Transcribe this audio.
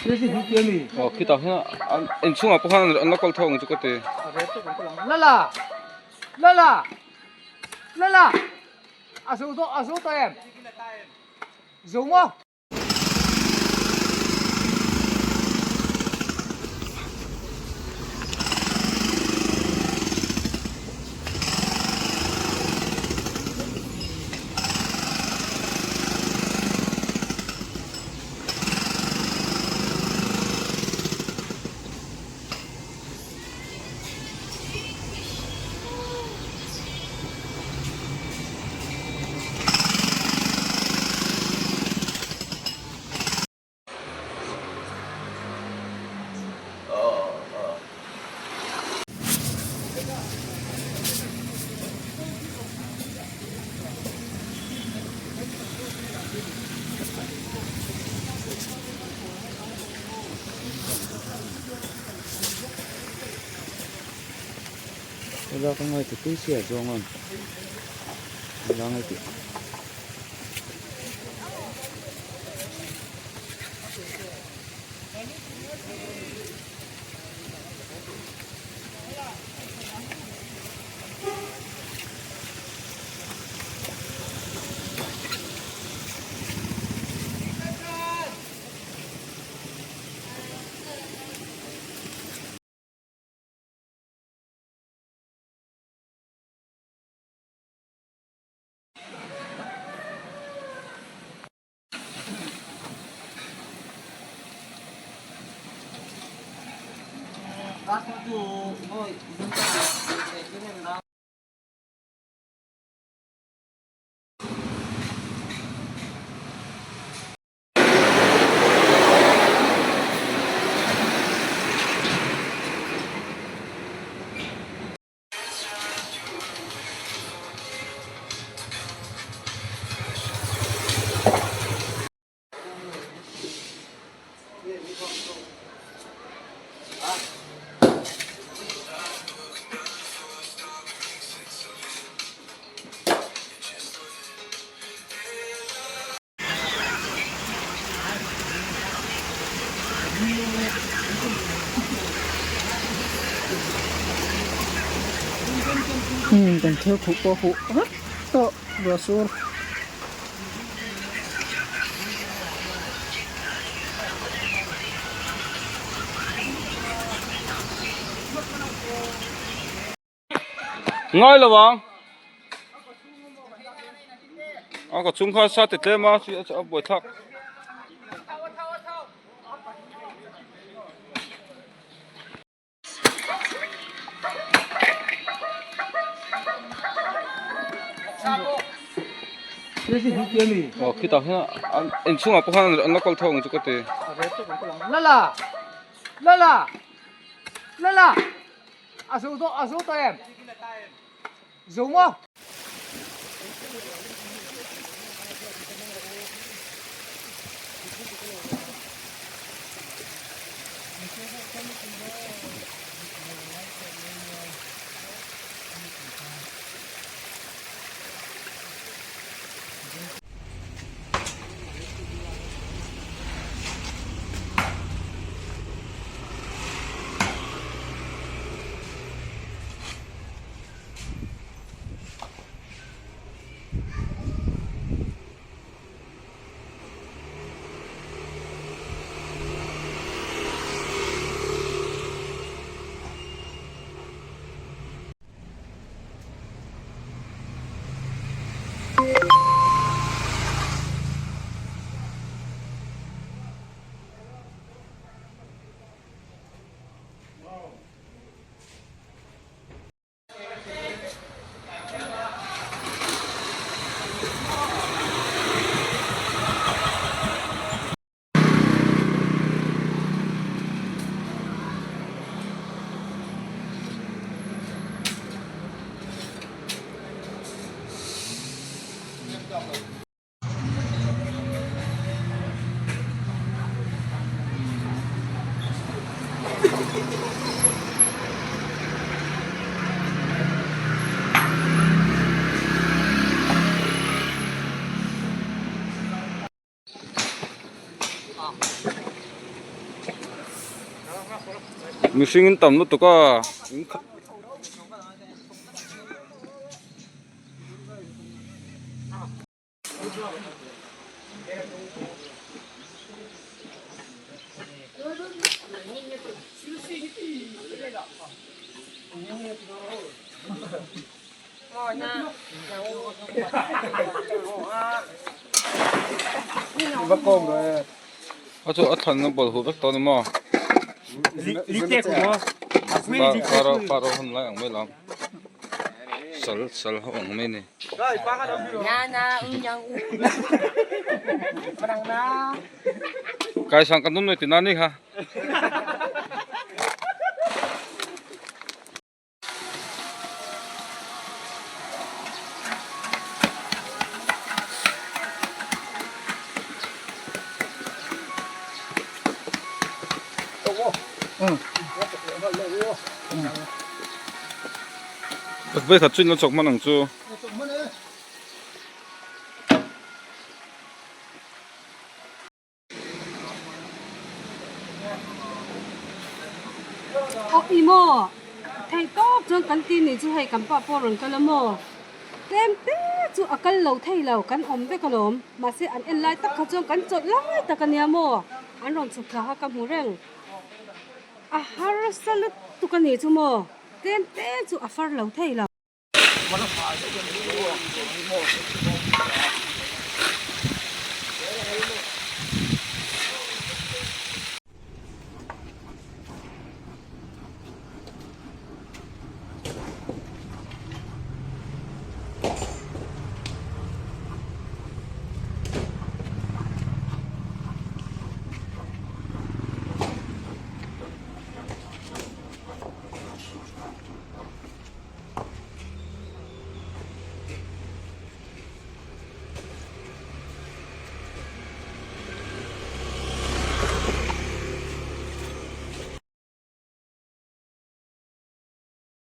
Aw khitah hian an inchhungah pawh khan an la kawl tho ang chu ka ti. Lala! Lala! Lala! A zo tawh a zo tawh em? Zo maw? Helai ka ngaih tih sia zawng a helai ngaih tih. Kan thil khuh pawh huh vek tawh ruah sur. Ngai lo ang. A ka chung kha sa ti tlem a a buai thlak. Aw khitah hian an inchhungah pawh khan an la kawl tho ang chu ka ti. Lala! Lala! Lala! A zo tawh a zo tawh em? Zo maw? Mihring in tam lutuk a. A chu a thlan na bawlh huh vek tawh a ni maw? Paro hun lai ang mai lo sal sal ho ang mai a ni. Kaisang kan tum noi tina ni kha. Vei khat chu in la chawk hman ang chu. Aw i maw? Theih tawp chuan kan ti nih chu hei kan pa pawh rawn kal a maw? Tlem te chu a kal lo thei lo kan awm vek alawm mahse an en lai tak kha chuan kan chawlh lai tak a nia maw? An rawn chhuk thla kha ka hmu reng a harsa lutuk a nih chu maw? Tlem te chu a far lo thei lo.